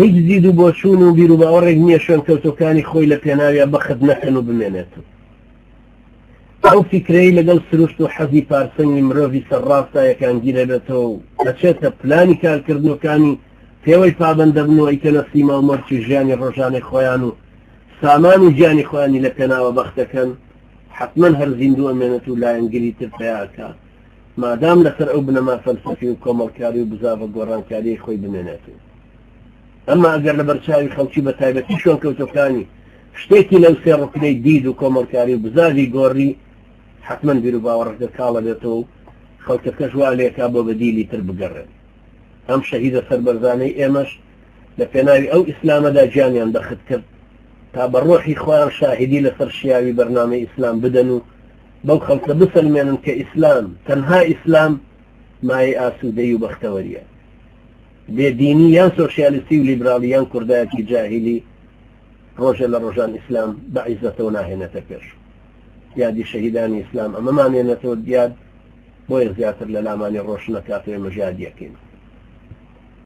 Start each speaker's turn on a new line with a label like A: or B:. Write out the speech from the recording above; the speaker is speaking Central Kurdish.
A: هیچ دید و بۆچوون و بیروباوەڕێک نییە شوێنکەوتووەکانی خۆی لە پێناویا بەخت نەکەن و بمێنێتەوە. ئەو فیکرەی لەگەڵ سروشت و حەزی پارسەنگی مرۆڤی سەرڕاستا یەکانگیر ئەبێتەوە و ئەچێتە پلانی کارکردنەکانی پێوەی پابەند دەبن و ئەیکەنە سیما و مۆرکی ژیانی ڕۆژانەی خۆیان و سامان و گیانی خۆیانی لە پێناوە بەخت دەکەن، حەتمەن هەر زیندوو ئەمێنێت و لایەنگری تر پەیا ئەکا مادام لەسەر ئەو بنەما فەلسەفی و کۆمەڵکاری و بزاڤە گۆڕانکاریەی خۆی بمێنێت و ئەمما ئەگەر لەبەرچاوی خەڵکی بە تایبەتی شوێنکەوتوەکانی شتێکی لەو سێ ڕوکنەی دید و کۆمەڵکاری و بزاڤی گۆڕی حەتمەن بیروباوەڕەکە کاڵ ئەبێتەوە و خەڵکەکەش وا لێکا بۆ بەدیلی تر بگەڕێن. ئەم شەهیدە سەربەرزانەی ئێمەش لە پێناوی ئەو ئیسلامەدا گیانیان بەخت کرد تا بە ڕۆحی خۆیان شاهیدی لەسەر شیاوی بەرنامەی ئیسلام بدەن و بەو خەڵکە بسەلمێنن کە ئیسلام، تەنها ئیسلام، مایەی ئاسوودەیی و بەختەوەرییە. بێ دینی یان سۆشیالیستی و لیبراڵی یان کوردایەتی جاهیلی ڕۆژێ لە ڕۆژان ئیسلام بە عیزەتەوە ناهێنێتە پێش. یادی شەهیدانی ئیسلام ئەمەمان هێنێتەوە دیار، بۆیە زیاتر لە لامانی ڕۆشنە کاتەوە ئێمەش یادی ئەکەینەوە.